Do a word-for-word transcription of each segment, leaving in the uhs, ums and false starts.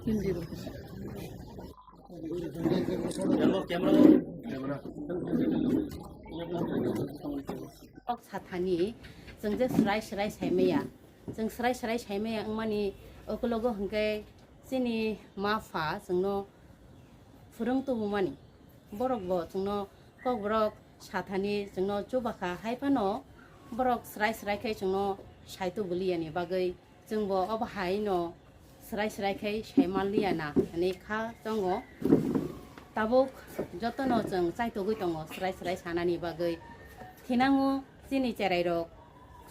Kok sathani, chwng je swrai swrai saimaya, chwng swrai swrai saimaya wngmani ukulogo hwnkhe chini ma pha chwngno phwrwng tubumani, borok bo chwngno kokborok sathani chwngno chubakha, hai phano borok swrai swrai khe chwngno sai tubuliyani bagwi chwngbo obo haino swrai swrai khai sai manliya na hinwi kha tongo. Tabuk jotono chwng chaitugwi tongo swrai swrai sanani bagwi. Thinango chini cherairok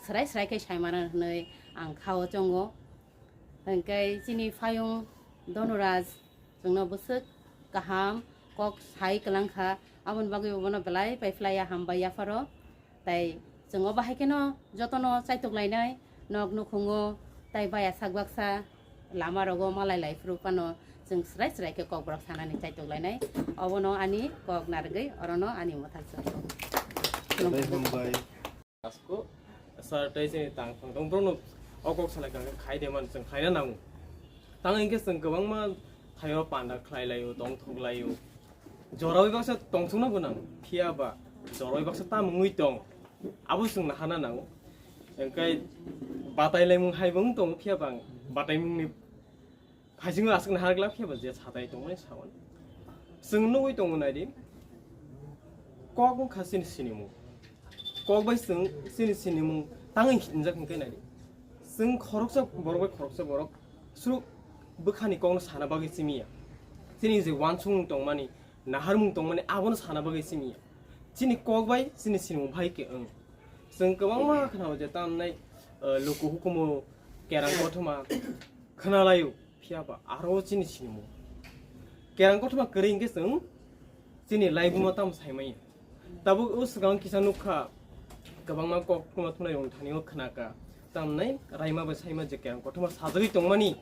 swrai swrai khai sai mano hinwi ang khao chongo. Hwnkhe chini phayung Dhanuraj chwngno bwswk kaham kok sai kwlang kha, aboni bagwi bono belai paiphlaiya hambai yapharo. Tai chwng obo hai kheno jotono chaitok lainai, nok nukhungo tai baya sak baksa lama rogo malai lai phuru phano chwng swrai swrai khe kokborok sanani chaitok lainai. Obono ani kok narwgwi orono ani mwthang chwng. Belai hambai. Asko, sir, tei chini tang thang tong borokno o kok salai kha khai de man chwng khaina nango. Tang hinkhe chwng kwbangma thaio panda khlai laio, tong thok laio. Joroi baksa tong thokno gwnang, phiya ba joroi baksa tamungwi tong. Abo chwng nahana nango. Hwnkhe batai laimung hai bo wng tongo, phiya ba ang bataimungni Haisingo aswkno hargla phiya ba je satai tongmani sawan. Chwng nugwi tongo naidi. Kok wngkha chini sinimung. Kok bai chwng chini sinimung tangwi hinjak hwnkhe naidi. Chwng khoroksa borok bai khoroksa borok swrwk bwkhani kokno sana bagwi simiya. Chini je wansukmung tongmani, naharmung tongmani abono sana bagwi simiya. Chini kok bai chini sinimung bai khe wng. Chwng kwbangma khwnao je tamnai, eh, luku hukumu kerang kothoma khwnalaio. Phiya ba aro chini sinimung. Kerang kothoma kwrwi hinkhe chwng chini laibuma tamo saimanya. Tabuk o swkang kisa nukha, kwbangma kok thuma thumnai rong thani o khnaka. Tamnai raima bai saima je kerang kothoma sajagwi tongmani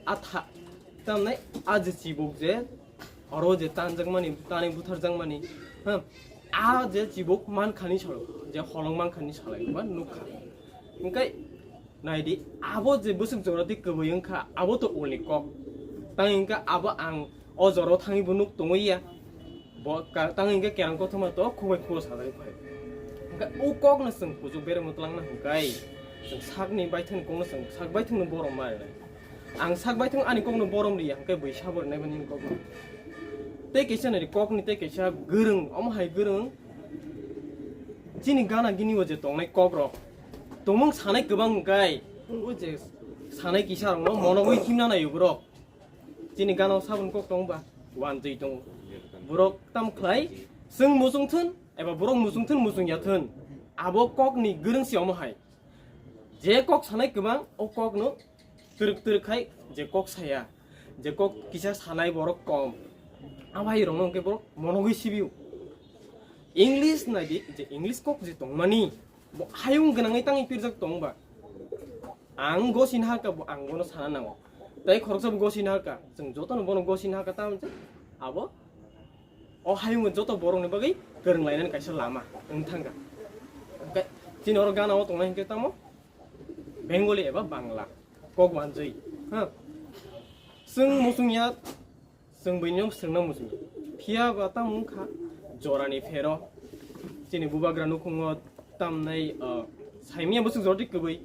a tha-, tamnai a je chibuk je oro je tanjakmani, tanwi butharjakmani, ha, a je chibuk mankhani salo, je holong mankhani salai ba nukha. Hinkhe Naidi, abo je bwswk jora twi kwbwi wngkha, abo to ulni kok. Tang hinkhe abo ang o jorao thangwi bo nuk tongwi ya. Bo ka-, tang hinkhe kerang kothoma to khuk bai khuk sajagwi phai. Hinkhe o kokno chwng kuchuk beremo twlangna hwnkhe, chwng sakni baithangni kokno chwng sak baithangno borom ma rwnai. Ang sak baithang ani kokno borom riya, hinkhe bui sabo rwnai bani kokno. Tei kaisa naidi kokni tei kaisa gwrwng, omo hai gwrwng. Chini gana gini o je tongnai kokrok, tongmung sanai kwbang hwnkhe, o je sanai kisa rokno monogwi himna naio borok. Chini gana o saboni kok tongba, wanjwi tongo. Borok tam khlai, chwng muchung thun, eba borok muchung thun, muchung ya thun. Abo kokni gwrwng se omo hai. Je kok sanai kwbang, o kokno twrwk twrwk khai je kok saya, je kok kisa sanai borok kom, abo hai rokno hwnkhe borok monogwi sibio. English naidi, je English kok je tongmani, bo hayung gwnangwi tangwi pirjak tongba. Ang gosini halka, bo ang bono sana nango. Tai khoroksa bo gosini halka, chwng jotono bono gosini halka, tamo je abo o hayungo joto borokni bagwi kwrwng lainani kaisa lama wng thangkha. Hwnkhe chini oro gana o tongnai hwnkhe tamo Bengali eba Bangla kok wanjwi, ha. Chwng muchung ya, chwng buino swrwngna muchung ya. Phiya ba tamo wngkha jorani phero. Chini bubagra nukhungo tamnai, ah, saimanya bwswk jora twi kwbwi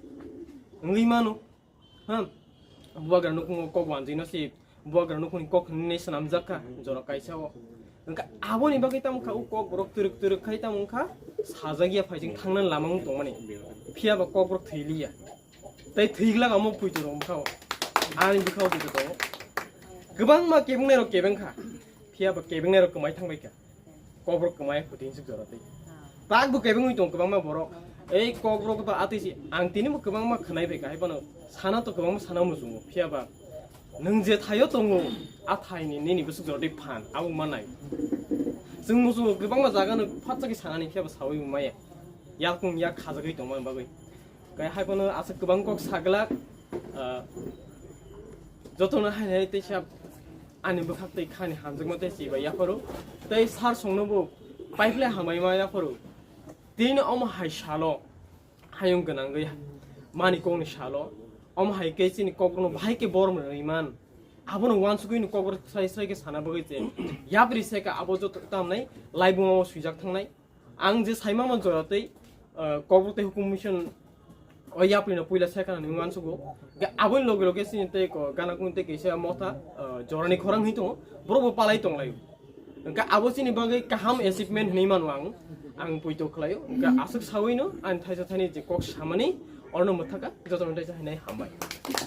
wngwi mano. Ha, bubagra nukhungo kok wanjwino se, bubagra nukhungni kok hinwi swnamjak kha, jora kaisa o. Wngkha aboni bagwi tamo kha o kok borok twrwk twrwk khai tamo wngkha, sajak ya phaising thangna lama wng tongmani. Phiya ba kok borok thwi liya. Tai thwi glak amo puitu rok bwkha o. Ani bwkha o puitu tongo. Kwbangma kebeng nai rok kebeng kha. Phiya ba kebeng nai rok kwmai thang bai kha. Kokrok kwmai khuti hinsuk jora twi. Tak bo kebengwi tong kwbangma borok. Ei kokrok to atwi si ang tini bo kwbangma khwnai bai kahai phano sana to kwbangma sana muchungo. Phiya ba nwng je thaio tongo, a thaini nini bwswk jora twi phan abo manai. Chwng muchungo kwbangma jaga no phatsa khe sanani phiya ba sawi maya. Yakung yak khajagwi tongmani bagwi. Kai hai phano aswk kwbang kok saglak, ah, jotono hai hai teisa ani bwkhak tei khani hamjakma tei chibai yapharo tei sar songno bo paiphlai hambai ma yapharo. Tini omo hai salo hayung gwnangwi mani kokni salo omo hai khe chini kokrokno bahai khe borom rwui man. Abono uansugwi no kokborok srai srai khe sana bagwi je yapri se ka abo joto tamnai laibuma o swijak thangnai. Ang je saima man jora tei, ah, kokborok tei hukum mission o yapri no puila se kana ni uansugo. Ga aboni loge loge sini tei ko gana kun tei kaisa motha, ah, jorani khorang hi tongo. Borok bo palai tonglaio. Hingke abo chini bagwi kaham achievement hinwi mano ang, ang poito khlaio. Hingke aswk sawino ani thaisa thaini je kok samani orno mwthaka jotono thaisa hinwi hambai.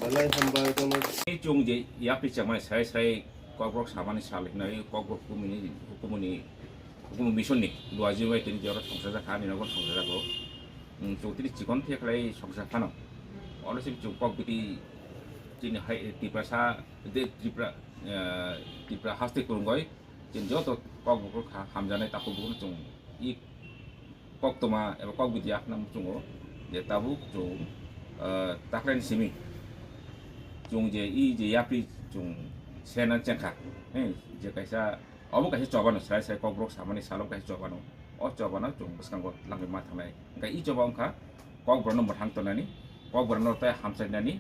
Belai hambai kono. Ni chwng je yapri chamani sai sai kokborok samani sal hinwi kokborok hukumuni, hukumuni, hukumu mission ni luaji bai tini jora songsa jakha ani nogo songsa jago. Hmm, chwng tini chikon thekhlai songsa phano. Oro sini chwng kok biti chini hai Tiprasa de Tripura, eh, Tripura haste kurungoi. Chini joto kokborok ha-, hamjaknai takhuk bukhuk chwng i koktwma eba kok bidia khna muchungo je tabuk chwng, ah, taklaini simi chwng je i je yapri chwng sena chengkha, he, je kaisa obo kaisa chobano srai srai kokborok samani salo kaisa chobano, o chobano chwng bwskango langwi ma thangnai. Hwnkhe i choba wngkha kokborokno mwthang tongnani, kokborokno tei hamchainani,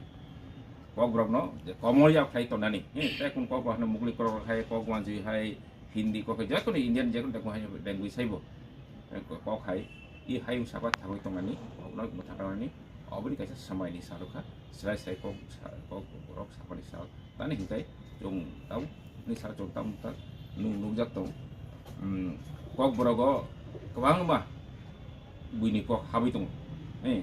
kokborokno je komor yak khlai tongnani, he, tei kun kokborok hwnwi mugli korok hai, kok wanjwi hai, Hindi kok hai, jekunu Indian jekunu language hai, language hai bo, eh, kok hai, i hayung saka thangwi tongnani, kokno mwthang tongnani, oboni kaisa swmaini salo kha, srai srai kok sa-, kokborok samani sal, tani hwnkhe chwng tamo ni sal chwng tamo ta nuk-, nukjak tongo. Hmm, kokborok o kwbangma buini kok habwi tongo. Eh,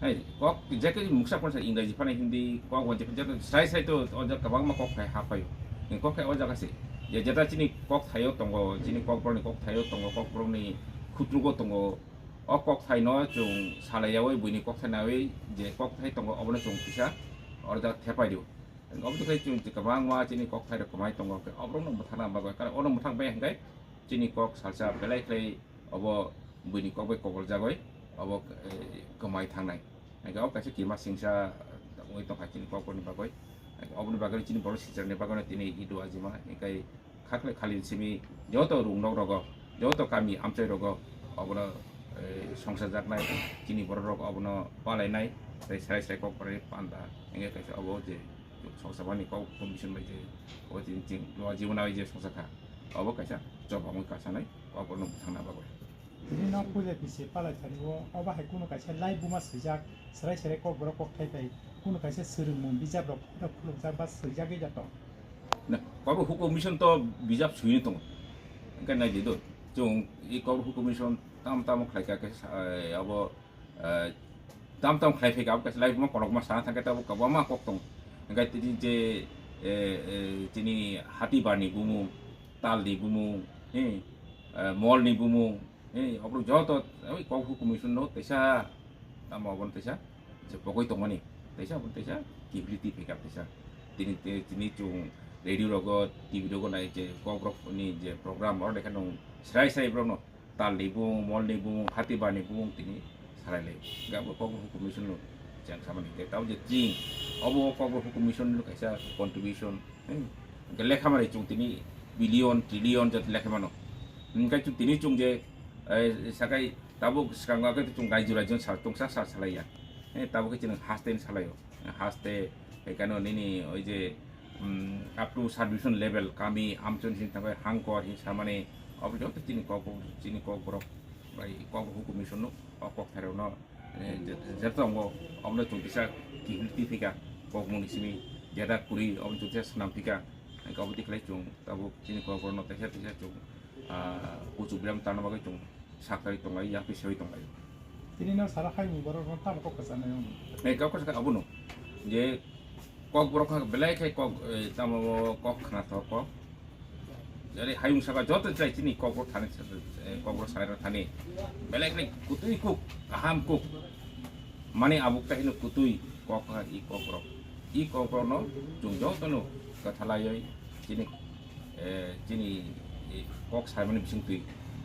hai, kok jekhe muksa phano sa Ingreji phano Hindi kok bo jekhe jekhe sai sai to o jaga kwbangma kok hai ha phaio. Ni kok hai o jaga se. Je jeta chini kok thaio tongo, chini kokborokni kok thaio tongo, kokborokni khutrugo tongo. O kok thaino chwng salaiyaui buini kok thainaui je kok thai tongo obono chwng kisa o jaga thepai dio. Obo to khai chwng kwbangma chini kok thairok kwmai tongo, oborokno mwthangna bagwi, karon ono mwthang bai hwnkhe chini kok salsa belai khlai obo buini kok bai koboljagwi obo, eh, kwmai thangnai. Hwnkhe obo kaisa kima singsa wngwi tongkha chini kokborokni bagwi. Oboni bagwi chini borok sinchar ni bagwino tini idu ajima, hwnkhe khakle khali simi joto rung nok rogo, joto kami amchai rogo obono, eh, songsa jaknai, chini borok rok obono palainai, tei sai sai kok bai panda, hwnkhe kaisa obo je songsa bani kok commission bai je obo chini chini jibon bai je songsa kha, obo kaisa chobangwi kasanai kok borokno bwthangna bagwi. Tini no puila bisi palai thani o, obo hai kunu kaisa lai buma swijak, serai serai kok borok kok thai bai, kunu kaisa swrwngmung bijap rok phano phunukjak ba swijagwi da tong. Na, kok hukum mission to bijap swini tongo. Hwnkhe nai di do, chwng i kok hukum mission tam tam khlai kha khe sa-, eh, abo, eh, tam tam khlai phaikha, abo kaisa lai buma kono ma sana thangkhe tabuk kwbangma kok tongo. Hwnkhe tini je, eh, eh, chini hati barni bumung, talni bumung, eh, eh, molni bumung, Ei, oborok joto, oi, kok hukum mission no teisa, tamo obono teisa, je pogoi tongmani, teisa, obono teisa, kiphilwi twi phaikha teisa. Tini, tini, tini chwng radio rogo, T V rogo nai je kok borok ni je program, oro lekha nung srai srai borok no, tal ni bung, mol ni bung, hati bar ni bung, tini sarai lai. Ga bo kok hukum mission no, chang samani, je tamo je ching, obo kok hukum mission no kaisa contribution, Hmm. Hwnkhe lekha mari chwng tini billion, trillion jat lekha mano. Hwnkhe chwng tini chwng je, eh, sakai tabuk swkango khe chwng raiju raiju sal tongsa sal salaiya. Eh, tabuk khe chwng haste ni salaio. Haste, ekheno nini oi je, um, up to subdivision level, kami, amchon hin tangbai hangkor hin samani, obo joto chini kok, chini kok borok bai kok hukum mission no, o kok tharok no, Eh, je-, je tongo, obono chwng kisa kiphilwi twi phika, kokmungni simi jeda kwrwi, obono chwng kisa swnam phika, hwnkhe obo tikhlai chwng tabuk chini kokborokno teisa teisa chwng, ah, kuchuk berem tanna bagwi chwng saktharwi tonglai, yapri sewi tonglai. Tini no sara hai borok no tamo kok kwchangmani? Eh, kok kwchang abono je kokborok belai khe kok, eh, tamo kok khna thok kok. Jari hayung saka joto chai chini kokborok thani, eh, kokborok sanai thani. Belai khe kutui kuk, kaham kuk. Mani abuk ta hino kutui kok ha i kokborok. I kokborok no chwng joto no kwthalaioi chini, eh, chini, eh, kok saimani bising twi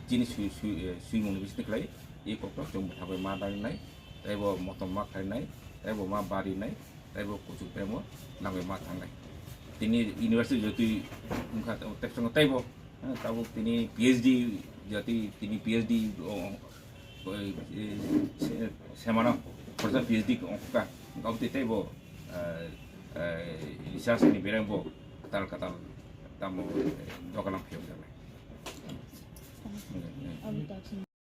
chini sui, sui, eh, suimung ni bising twi khlai i kokborok chwng bwtha bai ma dai nai, tei bo motom ma khlai nai, tei bo ma bari nai. Taibo kuchuk temo nangwi ma thangnai. Tini university jotwi wngkha, tei chwng taibo, eh, tabuk tini P H D jotwi tini P H D o, o, eh, se-, semano khoroksa P H D ongkha, abo tei taibo, eh, eh, research ni bereng bo Katal katal tamo dogalang phiyok jaknai.